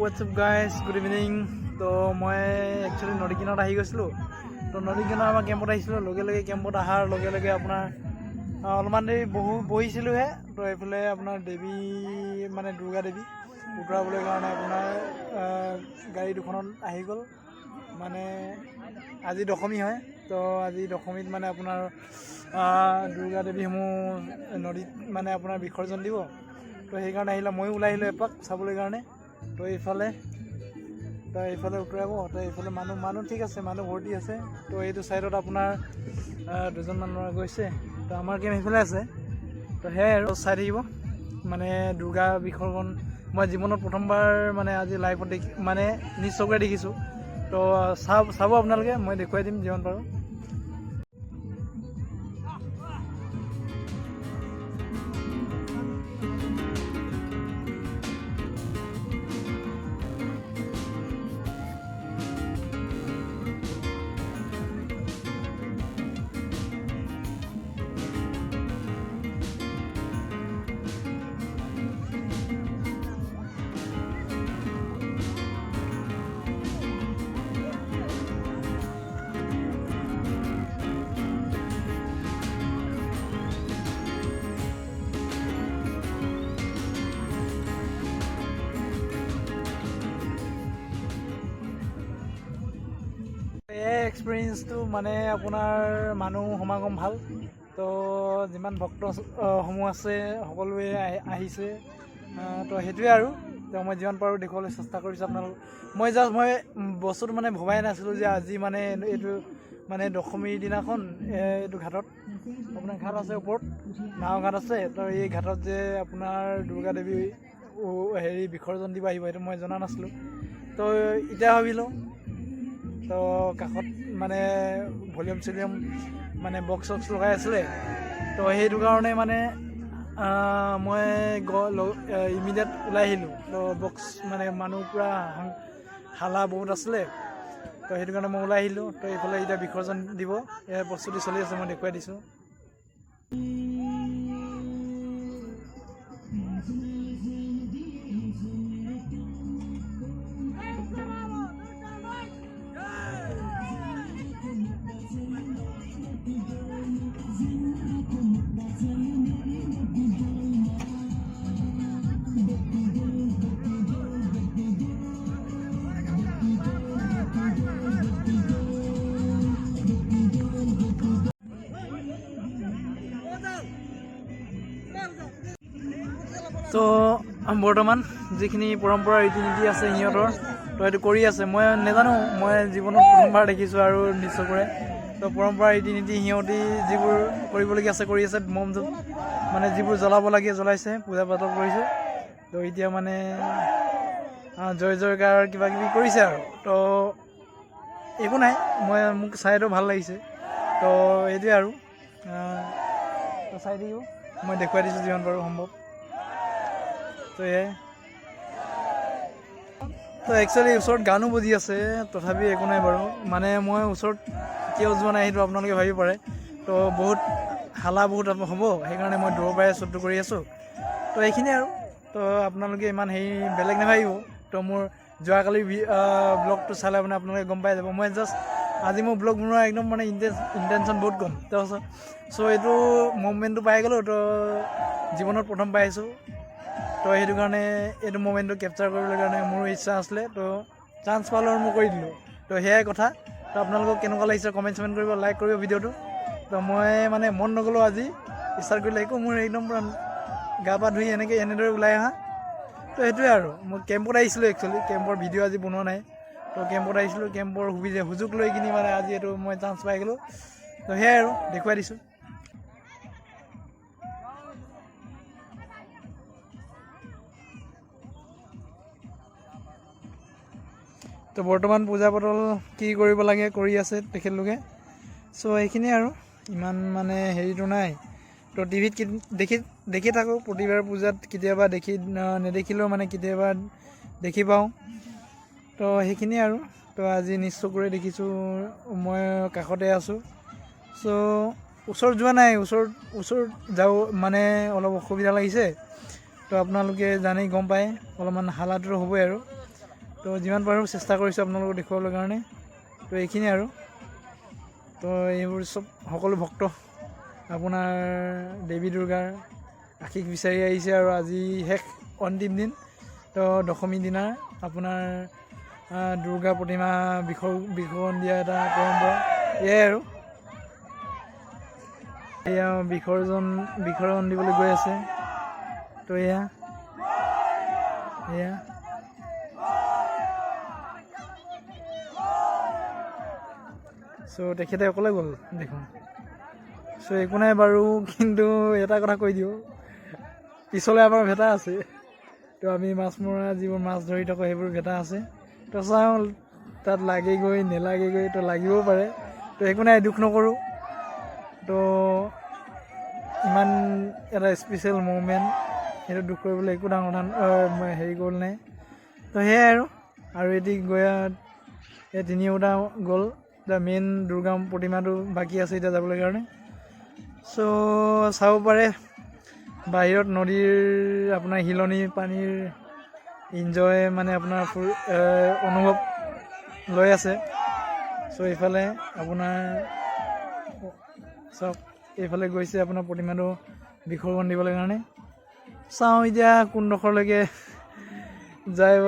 What's up guys, good evening. তো মই actually নদী কিনাৰত আহি গৈছিলোঁ। তো নদী কিনাৰত আমাৰ কেম্পত আহিছিলোঁ। লগে লগে কেম্পত অহাৰ লগে লগে আপোনাৰ অলপমান দেৰি বহিছিলোঁহে। তো এইফালে আপোনাৰ দেৱী, মানে দুৰ্গা দেৱী উতৰাবলৈ কাৰণে আপোনাৰ গাড়ী দুখনত আহি গ'ল। মানে আজি দশমী হয়। তো আজি দশমীত মানে আপোনাৰ দুৰ্গা দেৱীসমূহ নদীত মানে আপোনাৰ বিসৰ্জন দিব। তো সেইকাৰণে আহিলে, ময়ো ওলাই আহিলোঁ এপাক চাবলৈ কাৰণে। তো এইফালে উতৰাব। তো এইফালে মানুহ মানুহ ঠিক আছে, মানুহ ভৰ্তি আছে। তো এইটো ছাইডত আপোনাৰ দুজনমান ল'ৰা গৈছে। তো আমাৰ কেম্প সেইফালে আছে। তো সেয়াই আৰু, চাই থাকিব। মানে দুৰ্গা বিসৰ্জন মই জীৱনত প্ৰথমবাৰ মানে আজি লাইফত দেখি, মানে নিজ চকুৰে দেখিছোঁ। তো চাব আপোনালোকে, মই দেখুৱাই দিম যিমান পাৰোঁ। এই এক্সপিৰিয়েঞ্চটো মানে আপোনাৰ মানুহ সমাগম ভাল। তো যিমান ভক্ত সমূহ আছে, সকলোৱে আহিছে। তো সেইটোৱে আৰু। তো মই যিমান পাৰোঁ দেখুৱাবলৈ চেষ্টা কৰিছোঁ আপোনালোক। মই জাষ্ট মই বস্তুটো মানে ভবাই নাছিলোঁ যে আজি মানে এইটো মানে দশমীৰ দিনাখন এইটো ঘাটত, আপোনাৰ ঘাট আছে, ওপৰত নাও ঘাট আছে। তো এই ঘাটত যে আপোনাৰ দুৰ্গা দেৱী হেৰি বিসৰ্জন দিব আহিব, সেইটো মই জনা নাছিলোঁ। তো এতিয়া ভাবিলোঁ। তো কাষত মানে ভলিউম চলিউম মানে বক্স চক্স লগাই আছিলে। তো সেইটো কাৰণে মানে মই ইমিডিয়েট ওলাই আহিলোঁ। তো বক্স মানে মানুহ পূৰা হালা বহুত আছিলে। তো সেইটো কাৰণে মই ওলাই আহিলোঁ। তো এইফালে এতিয়া বিসৰ্জন দিব, ইয়াৰ প্ৰস্তুতি চলি আছে, মই দেখুৱাই দিছোঁ। তো বৰ্তমান যিখিনি পৰম্পৰা, ৰীতি নীতি আছে সিহঁতৰ, তো সেইটো কৰি আছে। মই নাজানো, মই জীৱনত প্ৰথমবাৰ দেখিছোঁ আৰু নিজ চকুৰে। তো পৰম্পৰা, ৰীতি নীতি সিহঁতি যিবোৰ কৰিবলগীয়া আছে কৰি আছে। মম ধূপ মানে যিবোৰ জ্বলাব লাগে জ্বলাইছে, পূজা পাতল কৰিছে। তো এতিয়া মানে জয় জয়কাৰ কিবা কিবি কৰিছে আৰু। তো একো নাই, মোক চাইতো ভাল লাগিছে। তো এইটোৱে আৰু। তো চাই থাকিব, মই দেখুৱাই দিছোঁ যিমান পাৰোঁ সম্ভৱ। তো এয়াই। তো একচুৱেলি ওচৰত গানো বাজি আছে, তথাপি একো নাই বাৰু। মানে মই ওচৰত কিয় যোৱা নাই, সেইটো আপোনালোকে ভাবিব পাৰে। তো বহুত হালা বহুত হ'ব, সেইকাৰণে মই দূৰৰ পৰাই শ্বুটটো কৰি আছোঁ। তো এইখিনিয়ে আৰু। তো আপোনালোকে ইমান হেৰি বেলেগ নাভাবিব। তো মোৰ যোৱাকালি ব্লগটো চালে মানে আপোনালোকে গম পাই যাব। মই জাষ্ট আজি মোৰ ব্লগ বনোৱা একদম মানে ইণ্টেনশ্যন বহুত কম। তো চ' এইটো মুমেণ্টটো পাই গ'লোঁ। তো জীৱনত প্ৰথম পাইছোঁ। তো সেইটো কাৰণে এইটো মুমেণ্টটো কেপচাৰ কৰিবলৈ কাৰণে মোৰো ইচ্ছা আছিলে। তো চান্স পালোঁ আৰু মই কৰি দিলোঁ। তো সেয়াই কথা। তো আপোনালোকক কেনেকুৱা লাগিছে কমেণ্ট চমেণ্ট কৰিব, লাইক কৰিব ভিডিঅ'টো। তো মই মানে মন নগ'লেও আজি ষ্টাৰ্ট কৰিলে একো মোৰ একদম পূৰা গা পা ধুই এনেকৈ এনেদৰে ওলাই অহা। তো সেইটোৱে আৰু। মই কেম্পত আহিছিলোঁ একচুৱেলি, কেম্পৰ ভিডিঅ' আজি বনোৱা নাই। তো কেম্পত আহিছিলোঁ, কেম্পৰ সুবিধা সুযোগ লৈ কিনি মানে আজি এইটো মই চান্স পাই গ'লোঁ। তো সেয়াই আৰু, দেখুৱাই দিছোঁ। তো বৰ্তমান পূজা পাতল কি কৰিব লাগে কৰি আছে তেখেতলোকে। চ' এইখিনিয়ে আৰু, ইমান মানে হেৰিটো নাই। তো টিভিত দেখি দেখি থাকোঁ প্ৰতিবাৰ পূজাত, কেতিয়াবা দেখি নেদেখিলেও মানে কেতিয়াবা দেখি পাওঁ। তো সেইখিনিয়ে আৰু। তো আজি নিজ চকুৰে দেখিছোঁ, মই কাষতে আছোঁ। চ' ওচৰত যোৱা নাই, ওচৰত যাব মানে অলপ অসুবিধা লাগিছে। তো আপোনালোকে জানি গম পায়, অলপমান হালাটো হ'বই আৰু। তো যিমান পাৰোঁ চেষ্টা কৰিছোঁ আপোনালোকক দেখুৱাবলৈ কাৰণে। তো এইখিনিয়ে আৰু। তো এইবোৰ চব সকলো ভক্ত আপোনাৰ দেৱী দুৰ্গাৰ আশীষ বিচাৰি আহিছে আৰু আজি শেষ অন্তিম দিন। তো দশমী দিনা আপোনাৰ দুৰ্গা প্ৰতিমা বিসৰ্জন দিয়া এটা পৰম্পৰা, এয়াই আৰু। এয়া বিসৰ্জন বিসৰ্জন দিবলৈ গৈ আছে। তো এয়া এয়া চ' তেখেতে অকলে গ'ল দেখোন। চ' একো নাই বাৰু, কিন্তু এটা কথা কৈ দিওঁ, পিছলৈ আমাৰ ভেটা আছে। তো আমি মাছ মৰা যিবোৰ মাছ ধৰি থাকোঁ, সেইবোৰ ভেটা আছে। তো চাওঁ তাত লাগেগৈ নেলাগেগৈ। তো লাগিবও পাৰে। তো একো নাই, দুখ নকৰোঁ। তো ইমান এটা স্পেচিয়েল মুমেণ্ট, সেইটো দুখ কৰিবলৈ একো ডাঙৰ কথা হেৰি গ'ল নাই। তো সেয়াই আৰু। আৰু এটি গৈ এই তিনিওটা গ'ল, এতিয়া মেইন দুৰ্গা প্ৰতিমাটো বাকী আছে এতিয়া যাবলৈ কাৰণে। চ' চাব পাৰে বাহিৰত নদীৰ আপোনাৰ শিলনি পানীৰ ইনজয়, মানে আপোনাৰ অনুভৱ লৈ আছে। চ' এইফালে আপোনাৰ চাওক, এইফালে গৈছে আপোনাৰ প্ৰতিমাটো বিসৰ্জন দিবলৈ কাৰণে। চাওঁ এতিয়া কোনডোখৰলৈকে যায়,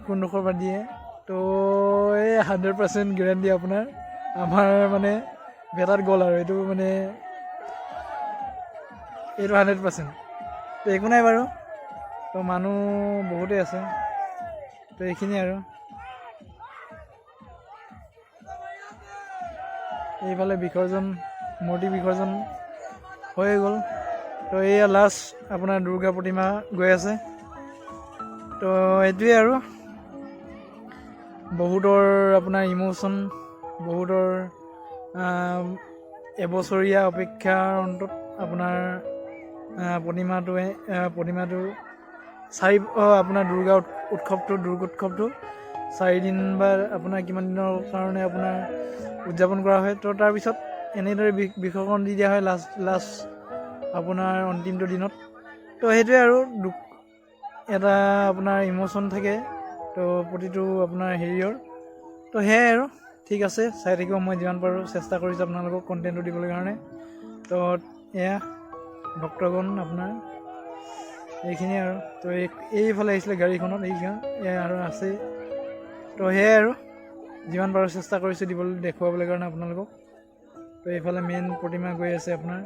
কোনডোখৰ পৰা দিয়ে। তো এই 100% গেৰেণ্টি আপোনাৰ আমাৰ মানে ভেটাত গ'ল আৰু এইটো মানে এইটো 100%। তো একো নাই বাৰু। তো মানুহ বহুতেই আছে। তো এইখিনিয়ে আৰু। এইফালে বিসৰ্জন, মূৰ্তি বিসৰ্জন হৈয়ে গ'ল। তো এয়া লাষ্ট আপোনাৰ দুৰ্গা প্ৰতিমা গৈ আছে। তো এইটোৱে আৰু, বহুতৰ আপোনাৰ ইম'চন, বহুতৰ এবছৰীয়া অপেক্ষাৰ অন্তত আপোনাৰ প্ৰতিমাটো চাৰি আপোনাৰ দুৰ্গা উৎসৱটো, দুৰ্গোৎসৱটো 4 দিন বা আপোনাৰ কিমান দিনৰ কাৰণে আপোনাৰ উদযাপন কৰা হয়। তো তাৰপিছত এনেদৰে বিসৰ্জন দি দিয়া হয় লাষ্ট লাষ্ট আপোনাৰ অন্তিমটো দিনত। তো সেইটোৱে আৰু, দুখ এটা আপোনাৰ ইম'চন থাকে তো প্ৰতিটো আপোনাৰ হেৰিয়ৰ। তো সেয়াই আৰু। ঠিক আছে, চাই থাকিব। মই যিমান পাৰোঁ চেষ্টা কৰিছোঁ আপোনালোকক কণ্টেণ্টটো দিবলৈ কাৰণে। তো এয়া ভক্তগণ আপোনাৰ এইখিনিয়ে আৰু। তো এইফালে আহিছিলে গাড়ীখনত, এইখন এয়া আৰু আছেই। তো সেয়াই আৰু, যিমান পাৰোঁ চেষ্টা কৰিছোঁ দিবলৈ, দেখুৱাবলৈ কাৰণে আপোনালোকক। তো এইফালে মেইন প্ৰতিমা গৈ আছে আপোনাৰ।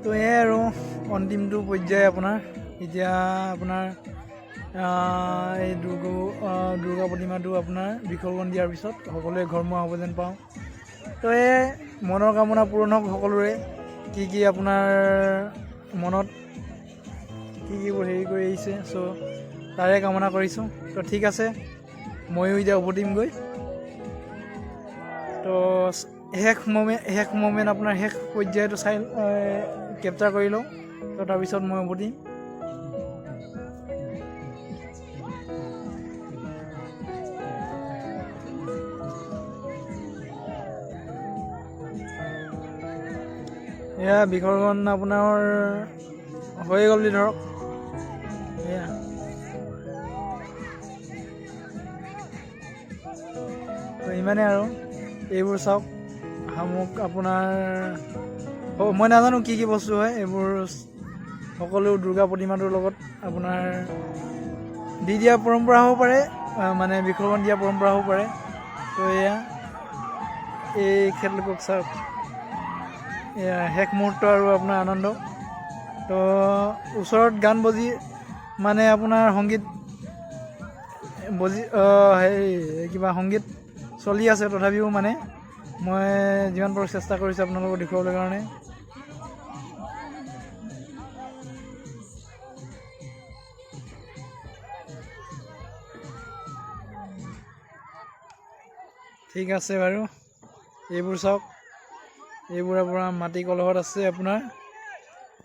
তো এয়াই আৰু, অন্তিমটো পৰ্যায় আপোনাৰ এতিয়া আপোনাৰ এই দুৰ্গা প্ৰতিমাটো আপোনাৰ বিসৰ্জন দিয়াৰ পিছত সকলোৱে ঘৰমুৱা হ'ব যেন পাওঁ। তো এই মনৰ কামনা পূৰণ হওক সকলোৰে। কি কি আপোনাৰ মনত কি কিবোৰ হেৰি কৰি আহিছে, চ' তাৰে কামনা কৰিছোঁ। তো ঠিক আছে, ময়ো এতিয়া উভতিমগৈ। তো শেষ মমেণ্ট আপোনাৰ শেষ পৰ্যায়টো চাই কেপচাৰ কৰি লওঁ। তো তাৰপিছত মই উভতিম। এয়া বিসৰ্জন আপোনাৰ হৈয়ে গ'ল বুলি ধৰক এয়া। তো ইমানেই আৰু। এইবোৰ চাওক, শামুক আপোনাৰ, মই নাজানো কি কি বস্তু হয় এইবোৰ। সকলো দুৰ্গা প্ৰতিমাটোৰ লগত আপোনাৰ দি দিয়া পৰম্পৰা হ'ব পাৰে, মানে বিসৰ্জন দিয়া পৰম্পৰা হ'ব পাৰে। তো এয়া এই খেললোকক চাওক, এয়া শেষ মুহূৰ্ত আৰু আপোনাৰ আনন্দ। তো ওচৰত গান বজি মানে আপোনাৰ সংগীত বজি হেৰি কিবা সংগীত চলি আছে, তথাপিও মানে মই যিমান পাৰোঁ চেষ্টা কৰিছোঁ আপোনালোকক দেখুৱাবলৈ কাৰণে। ঠিক আছে বাৰু। এইবোৰ চাওক, এইবোৰ আপোনাৰ মাটি কলহত আছে আপোনাৰ।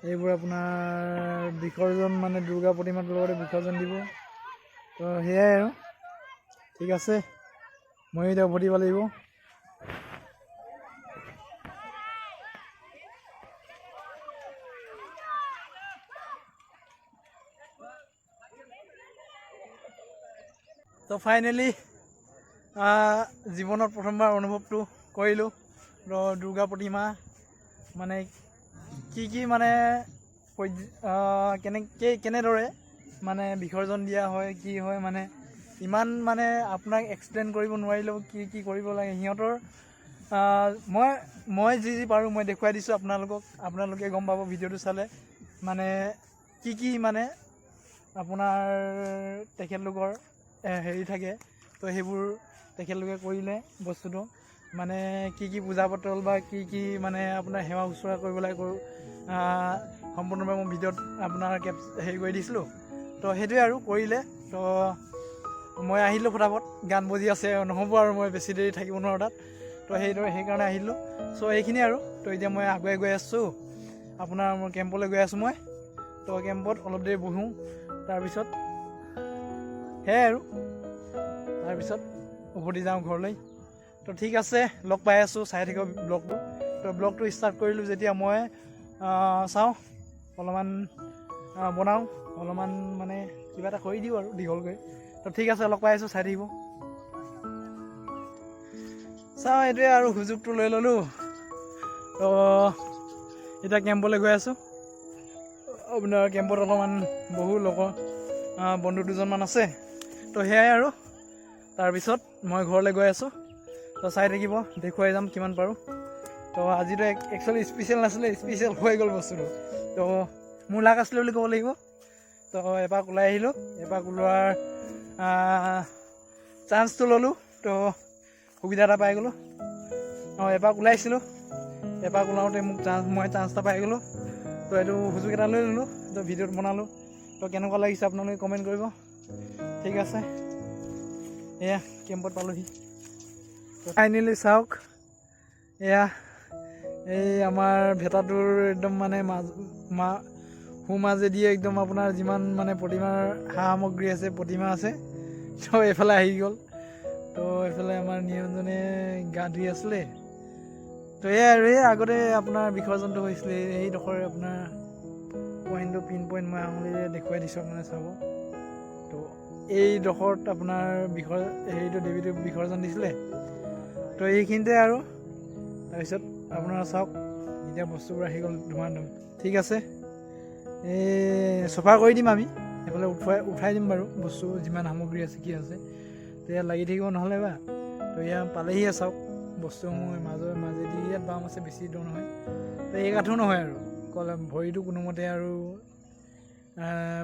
এইবোৰ আপোনাৰ বিসৰ্জন, মানে দুৰ্গা প্ৰতিমাটোৰ লগতে বিসৰ্জন দিব। তো সেয়াই আৰু। ঠিক আছে, ময়ো এতিয়া উভতিব লাগিব। তো ফাইনেলি জীৱনত প্ৰথমবাৰ অনুভৱটো কৰিলোঁ। তো দুৰ্গা প্ৰতিমা মানে কি কি মানে কেনেকৈ কেনেদৰে মানে বিসৰ্জন দিয়া হয়, কি হয়, মানে ইমান মানে আপোনাক এক্সপ্লেইন কৰিব নোৱাৰিলেও কি কি কৰিব লাগে সিহঁতৰ, মই মই যি যি পাৰোঁ মই দেখুৱাই দিছোঁ আপোনালোকক। আপোনালোকে গম পাব ভিডিঅ'টো চালে মানে কি কি মানে আপোনাৰ তেখেতলোকৰ হেৰি থাকে। তো সেইবোৰ তেখেতলোকে কৰিলে বস্তুটো মানে কি কি পূজা পাতল বা কি কি মানে আপোনাৰ সেৱা শুশ্ৰূষা কৰিব লাগে কৰোঁ, সম্পূৰ্ণৰূপে মই ভিডিঅ'ত আপোনাৰ হেৰি কৰি দিছিলোঁ। তো সেইটোৱে আৰু কৰিলে। তো মই আহিলোঁ ফটাফট, গান বজি আছে, নহ'ব আৰু মই বেছি দেৰি থাকিব নোৱাৰোঁ তাত। তো সেইদৰে সেইকাৰণে আহিলোঁ। চ' এইখিনিয়ে আৰু। তো এতিয়া মই আগুৱাই গৈ আছোঁ, আপোনাৰ মোৰ কেম্পলৈ গৈ আছোঁ মই। তো কেম্পত অলপ দেৰি বহোঁ, তাৰপিছত সেয়াই আৰু, তাৰপিছত উভতি যাওঁ ঘৰলৈ। তো ঠিক আছে, লগ পাই আছোঁ, চাই থাকিব ব্লগটো। তো ব্লগটো ষ্টাৰ্ট কৰিলোঁ যেতিয়া মই চাওঁ অলপমান বনাওঁ অলপমান, মানে কিবা এটা কৰি দিওঁ আৰু দীঘলকৈ। তো ঠিক আছে, লগ পাই আছোঁ, চাই থাকিব। চাওঁ, এইটোৱে আৰু সুযোগটো লৈ ল'লোঁ। তো এতিয়া কেম্পলৈ গৈ আছোঁ। আপোনাৰ কেম্পত অলপমান বহু লগৰ বন্ধু দুজনমান আছে। তো সেয়াই আৰু, তাৰপিছত মই ঘৰলৈ গৈ আছোঁ। তো চাই থাকিব, দেখুৱাই যাম কিমান পাৰোঁ। তো আজিতো একচুৱেলি স্পেচিয়েল নাছিলে, স্পেচিয়েল হৈ গ'ল বস্তুটো। তো মোৰ লাক আছিলে বুলি ক'ব লাগিব। তো এপাক ওলাই আহিলোঁ, এপাক ওলোৱাৰ চান্সটো ল'লোঁ, তো সুবিধা এটা পাই গ'লোঁ। অঁ, এপাক ওলাইছিলোঁ, এপাক ওলাওঁতে মোক চান্স, মই চান্স এটা পাই গ'লোঁ। তো এইটো সুযোগ এটা লৈ ল'লোঁ, তো ভিডিঅ'ত বনালোঁ। তো কেনেকুৱা লাগিছে আপোনালোকে কমেণ্ট কৰিব। ঠিক আছে, এয়া কেম্পত পালোহি ফাইনেলি। চাওক, এয়া এই আমাৰ ভেটাটোৰ একদম মানে মাজ মা সোঁ মাজেদি একদম আপোনাৰ যিমান মানে প্ৰতিমাৰ সা সামগ্ৰী আছে, প্ৰতিমা আছে, তো এইফালে আহি গ'ল। তো এইফালে আমাৰ নিৰঞ্জনে গা ধুই আছিলে। তো এয়াই আৰু, এই আগতে আপোনাৰ বিসৰ্জনটো হৈছিলে এইডোখৰ আপোনাৰ পইণ্টটো, পিন পইণ্ট মই আঙুলিৰে দেখুৱাই দিছোঁ, আপোনালোকে চাব। তো এইডোখৰত আপোনাৰ হেৰিটো দেৱীটো বিসৰ্জন দিছিলে। তো এইখিনিতে আৰু, তাৰপিছত আপোনাৰ চাওক এতিয়া বস্তুবোৰ আহি গ'ল ধুমা ধুম। ঠিক আছে, এই চফা কৰি দিম আমি, এইফালে উঠাই দিম বাৰু বস্তু যিমান সামগ্ৰী আছে কি আছে। তো ইয়াত লাগি থাকিব নহ'লে বা। তো ইয়াত পালেহিয়ে চাওক বস্তুসমূহ, মাজেদি ইয়াত বাম আছে, বেছি দূৰ নহয়। তো এই কাঠো নহয় আৰু, ক'লে ভৰিটো কোনোমতে আৰু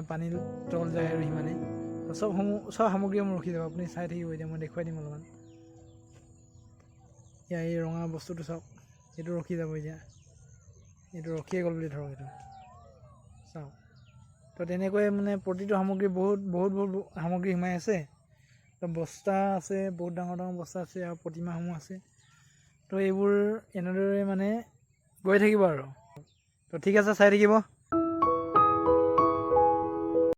পানীৰ তল যায় আৰু সিমানেই। তো চব সামগ্ৰীসমূহ ৰখি যাব, আপুনি চাই থাকিব। এতিয়া মই দেখুৱাই দিম অলপমান। এতিয়া এই ৰঙা বস্তুটো চাওক, এইটো ৰখি যাব এতিয়া, এইটো ৰখিয়ে গ'ল বুলি ধৰক, এইটো চাওক। তো তেনেকৈ মানে প্ৰতিটো সামগ্ৰী বহুত বহুত বহুত সামগ্ৰী সোমাই আছে। তো বস্তা আছে, বহুত ডাঙৰ ডাঙৰ বস্তা আছে আৰু প্ৰতিমাসমূহ আছে। তো এইবোৰ এনেদৰে মানে গৈ থাকিব আৰু। তো ঠিক আছে, চাই থাকিব।